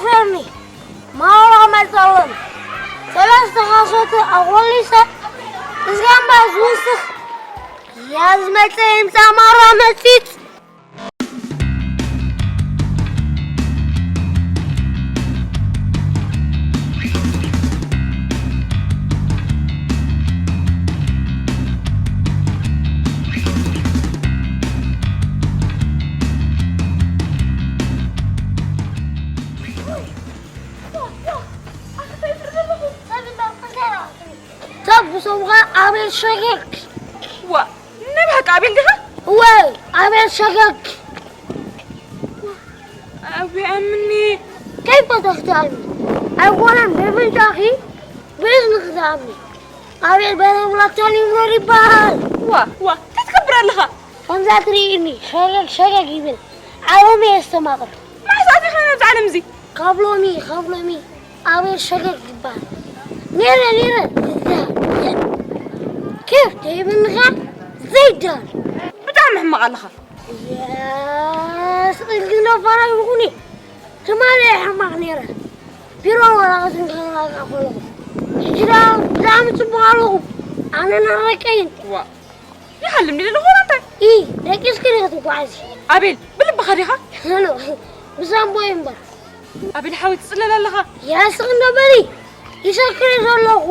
ፈርኒ ማራ መጸወን ሰለስተ ካሶት ኣቆሊሰ እዝጋምባ ዝውስኽ ያዝመጸ ይምጻ ማራ መጺት። ሰብ ብሰምኻ ኣቤል ሸገግ። ዋ፣ ናይ ብሓቂ ኣቤል ዲኻ? እወ፣ ኣቤል ሸገግ። ኣቤ ኣምኒ። ከይፈተኽቲ ኣምኒ። ኣይኮነን ብፍንጫኺ ብእዝንኺ ትኣምኒ። ኣቤል በረብላ ታሊምኖር ይበሃል። ዋ፣ ዋ፣ እንታይ ትገብር ኣለኻ? ከምዛ ትርእይኒ ሸገግ ሸገግ ይብል። ዓለመይ የስተማቕር። መዓስ ኣቲኻ ናብዚ ዓለም እዚ? ካብ ሎሚ፣ ካብ ሎሚ ኣቤል ሸገግ ይበሃል። ነይረ፣ ነይረ፣ ኬፍ ደይብልኻ ዘይዳል። ብጣዕሚ ሕማቕ ኣለኻ። የስ፣ እልግና ፋራ ይኹኒ። ትማሊ ሕማቕ ነይረ። ቢሮ ወረቐት እንከላልኣ ከለኹ። ሕጂ ደኣ ብጣዕሚ ጽቡቕ ኣለኹ። ኣነን ኣረቀይን። ዋ። ይሃልም ድለ ዝኾነ እንታይ? ኢ፣ ደቂስኪ ዲኺ ትጓዓዚ? ኣቤል፣ ብልብኻ ዲኻ? ኖ፣ ብሳምቦይ እምበር። ኣቤል ሓወይ ትጽለል ኣለኻ? የስቕ እንዶ በሊ። ይሰክር ዘለኹ።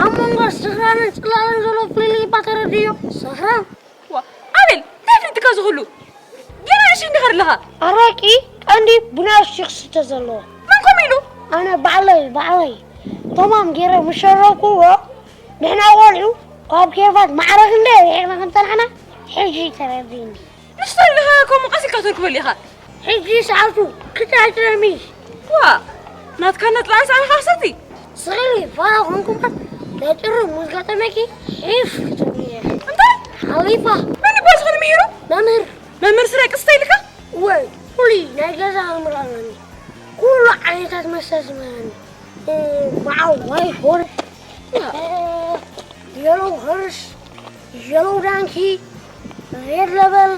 ኣብ መንጎ ስኽራንን ጽላልን ዘሎ ፍልልይ እባ ተረድዮ። ስኽራን። ዋ፣ ኣቤል፣ እንታይ ፍልጥካ ዝኹሉ? ገና ንእሽተይ እንዲኻ ኣለኻ። ኣራቂ ቀንዲ ብንኣሽቱ ክስተ ዘለዎ። መን ከምኡ ኢሉ? ኣነ ባዕለይ፣ ባዕለይ። ተማም ገይረ ምስ ሸረብኩዎ፣ ንሕና ቆልዑ ካብ ኬፋት ማዕረ ክንደይ ርሒቕና ከም ጸናሕና ሕጂ ተረዲእኒ። ንሱ ተሪእኻ ከምኡ ቀስ ኢልካ ተርክበሉ ኢኻ። ሕጂ ሰዓቱ ክልተ ዕስራን ምሽ። ዋ፣ ናትካ ነጥላን ሰዓኻ ክሰቲ? ስቕሊ ፋራ ኮንኩምካ ነጭሩ ምስ ገጠመኪ ሒፍ ክትብሊ እየ። እንታይ? ሓሊፋ። መን ይባል ዝኾነ ምሂሩ? መምህር። መምህር ስረቂ ስተ ኢልካ? ወይ፣ ፍሉይ ናይ ገዛ ኣምር ኣለኒ። ኩሉ ዓይነታት መስተ ዝመረኒ። እ፣ በዓል ዋይት ሆርስ፣ እ፣ የሎ ሆርስ፣ የሎ ዳንኪ፣ ሬድ ለበል፣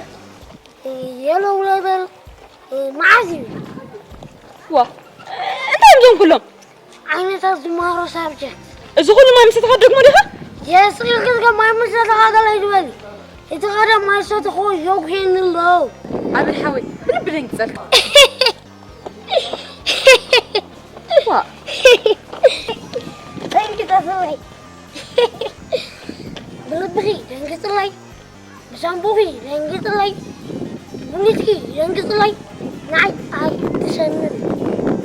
እ፣ የሎ ለበል፣ እ፣ መዓዝ እዩ? ዋ፣ እንታይ እዮም እዞም ኩሎም? ዓይነታት ዝመሃሮ ሳብጀክት። እዚ ኩሉ ማይ ምሰተኻ ደግሞ ዲኻ? የስኢልክልከ ማይ ምሰተኻ ገለ ይግበል። እቲ ቀደም ማይ ሰተኾ የጉሄኒ ኣሎ። ኣቤል ሓወይ፣ ብልቢ ደንጊጸልካ። ዋ። ደንግጸለይ። ብልብኺ ደንግጽለይ። ብሳምቡኺ ደንግጽለይ። ብሚትኪ ደንግጽለይ። ንዓይ ኣይግድሰንን።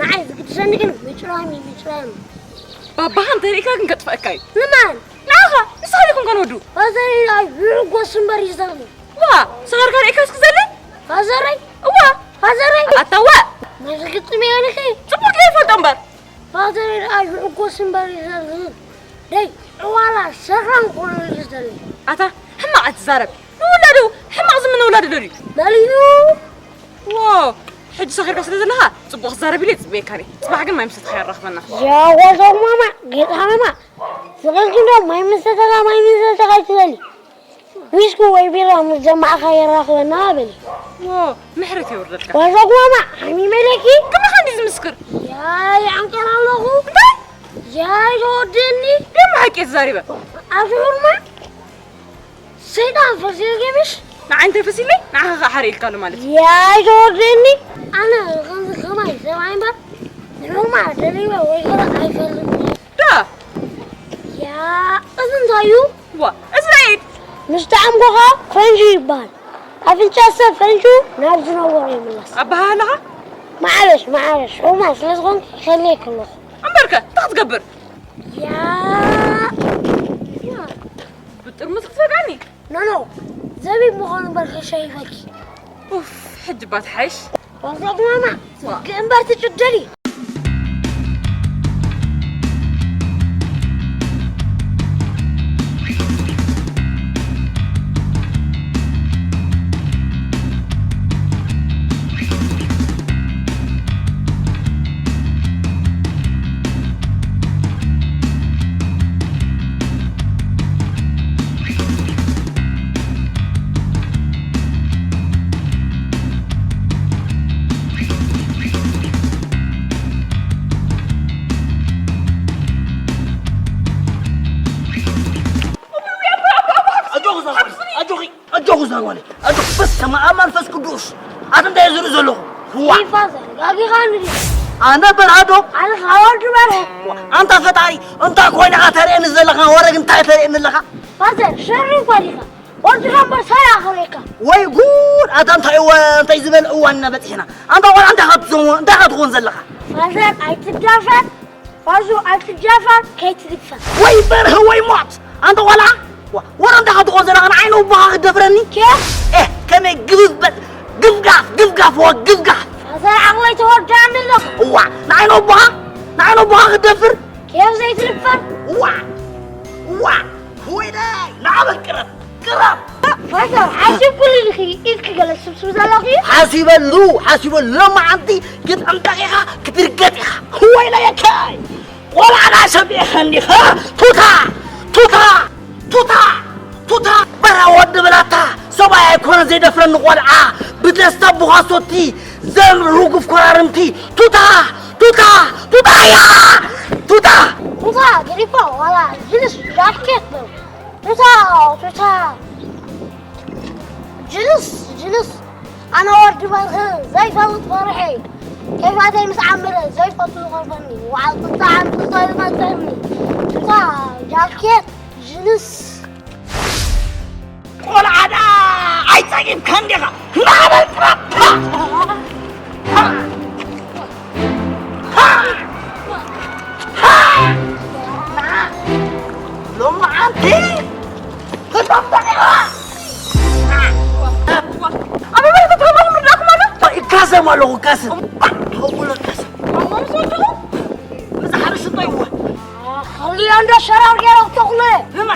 ንዓይ ዝግድሰኒ ግን ምጭራም እዩ፣ ምጭራም። ባባኻ እንተሪእካ ግን ከጥፍአካ እዩ። ንመን? ንዓኻ። ንስኻ ዲኹም ከን ወዱ? ፋዘረይ ይዕጎስ እምበር ይዛሙ። ዋ፣ ሰኸርካ ርኢካ እስኪ ዘለ? ፋዘረይ? እዋ። ፋዘረይ? ኣታ ዋ። መዚ ግጥም እየ ንኺ። ጽቡቅ ገይሩ ይፈልጦ እምበር። ፋዘረይ ደኣ ይዕጎስ እምበር ይዛዝን። ደይ፣ ዕዋላ ሰኽራን ኮይኑ እዩ ዝደሊ። ኣታ ሕማቕ ኣይትዛረብ። ንውላዱ ሕማቕ ዝምነ ውላዱ ደልዩ። ደልዩ? ዎ፣ ሕጂ ሰኺርካ ስለ ዘለኻ ጽቡቕ ክትዛረብ ኢለ ይጽበየካ ነየ። ጽባሕ ግን ማይ ምሰተኻ የራኽበና። ያዋ ዞማማ፣ ጌታ ማማ። ስቕልኪ ዶ ማይ ምሰተኻ፣ ማይ ምሰተኻ ትበሊ? ዊስኪ ወይ ቢራ ምስ ጀማዕኻ የራኽበና በሊ። ዎ፣ ምሕረት የውርደልካ። ዋዛ ጉማማ፣ ሓሚመ ኢለኪ? ከማኻ እንዲ ዝምስክር። ያይ፣ ዓንቀር ኣለኹ። እንታይ? ያይ፣ ተወደኒ። ደሞ ሓቂ እየ ተዛሪበ። ኣብዚ ሑርማ ሰይጣን ፈሲልኪ ምሽ? ንዓይ እንታይ ፈሲለይ? ንዓኻ ኸዓ ሓሪእልካ ኣሎ ማለት እዩ። ያይ፣ ተወደኒ። ኣነ ከምዚ ከማይ ሰብኣይ እምበር ንሑርማ ደሪበ ወይ ገለ ኣይፈልጥን እየ። ዳ። ያ፣ እዚ እንታይ እዩ? ዋ፣ እዚ ናይ ኢድ። ምስ ጠዓምኩኻ ፈንጂ ይበሃል። ኣፍንጫ ሰብ ፈንጁ ናብ ዝነበሮ ይምለስ። ኣበሃህላኻ? ማዕበሽ፣ ማዕበሽ፣ ሑማ ስለ ዝኾንኩ ይኸልየኪ ኣለኹ። እምበርከ፣ እንታይ ክትገብር? ያ፣ ያ። ብጥርሙዝ ክትፈግኣኒ? ኖ፣ ኖ፣ ዘቢብ ምዃኑ እምበር ከሸይፈኪ። ኡፍ፣ ሕጂ እባ ትሓይሽ። ወዘት ማማ፣ ዋ። እምበር ትጭደሊ። ስመ ኣብ መንፈስ ቅዱስ። ኣቲ እንታይ ዝርኢ ዘለኹ? ዋ! ይፋዘ፣ ጋጊኻ ንዲ። ኣነ በርሃዶ? ኣነ ኻወርድ በርሀ። ኣንታ ፈጣሪ፣ እንታይ ኮይንኻ ተርእየኒ ዘለኻ? ወረ ግን እንታይ ተርእየኒ ኣለኻ? ፋዘ፣ ሸሪ እኳ ዲኻ። ወዲ ሓምቦ ሰላም ክብለካ። ወይ ጉድ! ኣታ እንታይ እዋ እንታይ ዝበል እዋን ኢና በጺሕና። ኣንታ ቆልዓ እንታይ ኢኻ ትዞሞ እንታይ ኢኻ ትኾን ዘለኻ? ፋዘር ኣይትዳፈር ፋዙ ኣይትዳፈር ከይትድፈር። ወይ በርህ ወይ ሞት ኣንታ ቆልዓ። ዋ- ወረ እንታይ ኢኻ ትኾን ዘለኻ ንዓይ ነውባኻ ክትደፍረኒ? ኬፍ ኤህ ከመይ ግብፍ በል ግፍጋፍ ግፍጋፍ ወ ግፍጋፍ። ፋዘር ዓቕለይ ተወዳእኒ ኣለኻ። እዋ ንዓይ ነውባኻ ንዓይ ነውባኻ ክትደፍር? ኬፍ ዘይትድፈር። ዋ ዋ ወይለይ ንዓበል ቅረብ ቅረብ። ፋዘር ሓሲብኩሉ ዲኺ ኢድኪ ገለ ስብስብ ዘለኺ? ሓሲበሉ ሓሲበሉ ሎማዓንቲ ግጥዕም ደቂኻ ክትርገጥ ኢኻ። ወይለየከይ ቆልዓና ሰሚዕኻ እንዲኻ። ቱታ ቱታ ቱታ ቱታ በራ ወዲ ብላታ ሰብኣይ ኣይኮነ ዘይደፍረኒ ቆልዓ ብደስታ ቡኻሶቲ ዘን ርጉፍ ኮራርምቲ ቱታ ቱታ ቱታ እያ ቱታ ቱታ ግሪፎ ዋላ ጅንስ ጃኬት ነው። ቱታ ቱታ ጅንስ ጅንስ ኣነ ወዲ በርህ ዘይፈልጥ ፈርሒ ከይፋተይ ምስ ዓመረ ዘይፈቱ ዝቐርበኒ ወዓል ቁጣ ዓንቱ ዘይመፀኒ ቱታ ጃኬት ጅንስ ቆልዓ ደኣ ኣይጸጊብካን ዲኻ? ማዕበል ጥራታ! ሎማዓንቲ ክጠፍጠፍ ኢኻ! ኣበበ ተትረኸቡ ምርዳእኩም ኣሎ? ይካሰም ኣለኹ፣ ይካሰም። ኣውሎ ይካሰም። ኣብ መምስ ወደኹ? እዚ ሓርሽ እንታይ እወ? خلي عنده شرار يا رب تغلي. ብማ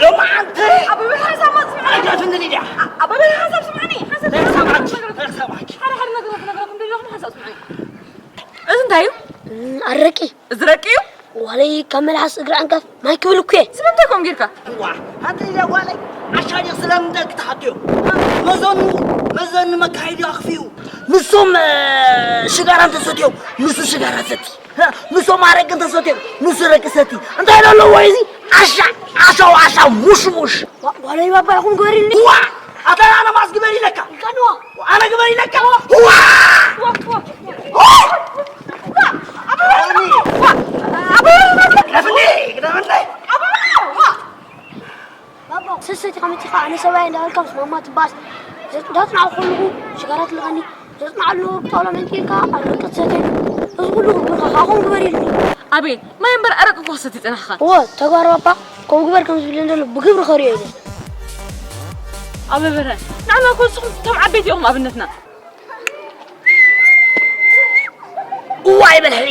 ሎማዓንቲ ኣበበ ሓሳብ ኣስምዓኒ። ኣጃትኒ ሊድያ። ኣበበ ሓሳብ ስምዓኒ። ሓሳብ ናይ ክሳባኪ፣ ናይ ክሳባኪ። ሓደ ሓደ ነገራት ክነግረኩም ደለኹም ሓሳብ ስምዓኒ። እዚ እንታይ እዩ? ኣረቂ። እዚ ረቂ እዩ? ዋለይ ካብ መልሓስ እግሪ ዓንቀፍ ማይ ክብል እኮ እየ። ስለምንታይ ከምኡ ጌርካ? ዋ፣ ኣንቲ ሊድያ ጓለይ፣ ዓሻ ዲኽ ስለምንታይ ክትሓትዮ? መዘኑ፣ መዘኑ መካይዲ ኣኽፊኡ። ንሶም ሽጋራ እንተሰትዮም፣ ንሱ ሽጋራ ሰቲ። ንሶም ኣረቂ እንተሰትዮም ንሱ ረቂ ሰቲ እንታይ ኣለዎ እዚ ዓሻ ዓሻው ዓሻ ሙሽሙሽ ጓለይ ባባ ይኹን ግበሪልኒ ዋ ኣታ ኣነ ማስ ግበር ኢለካ ቀንዋ ኣነ ግበር ኢለካ ዋ ሰሰቲ ከመይ ቲኻ ኣነ ሰብኣይ እንዳበልካ ምስ ማማ ትባስ ዘጽዳጽናዕ ከለኹ ሽጋራ ትልቐኒ ዘጽናዓሉ ጣውላ መንጢልካ ኣረቂ ትሰትየሉ እዚ ኩሉ ክብርኻ ካብኹም ግበር ኢሉኒ። ኣቤል ማይ እምበር ኣረቂ እኮ ክሰቲ ጸናሕኻ። እወ ተግባር ባባ ከምኡ ግበር ከም ዝብለኒ ዘሎ ብግብሪ ከርእዮ ኢለ። ኣበበረ ንዓና እኮ ንስኹም እቶም ዓበይቲ ኢኹም ኣብነትና። እዋይ በልሕሪ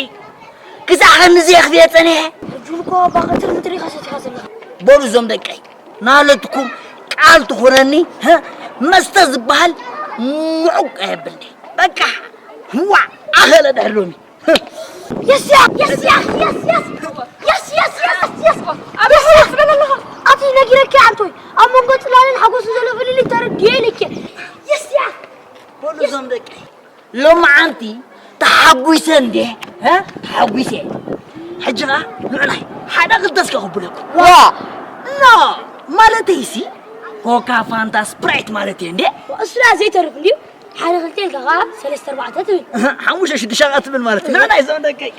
ክሳዕ ክንድዚ የኽፍየ ጸኒሐ። ሕጂ እውን እኮ ባባ ቀትሪ ምድሪ ኢኻ ሰቲኻ ዘለኻ። በሉ እዞም ደቀይ ናለትኩም ቃል ትኹነኒ መስተ ዝበሃል ምዑቅ ኣየብልኒ በቃ ህዋ ኣኸለ ድሕር ሎሚ Yes, yes, yes, yes, yes, yes. Yes, yes, yes, yes, yes. ኣቲ ነጊረኪ ኣንቶይ ኣብ መንጎ ጽላልን ሓጎስን ዘሎ ፍልልይ ተረዲኤ ኢለኪ። Yes, yes. በሉ እዞም ደቀይ ሎማዓንቲ ተሓጒሰ እንዴ እ ተሓጒሰ ሕጂ ኸዓ ንዑናይ ሓደ ክልተ እስከ ክብለኩም ዋ ኖ ማለተይሲ ኮካ ፋንታ ስፕራይት ማለት እየ እንዴ እሱ ደኣ ዘይተርፍ እንድዩ ሓደ ክልተ ኢልካ ኸዓ ሰለስተ ኣርባዕተ ትብል ሓሙሽተ ሽዱሽተ ኸዓ ትብል ማለት እዩ ንዑናይ እዞም ደቀይ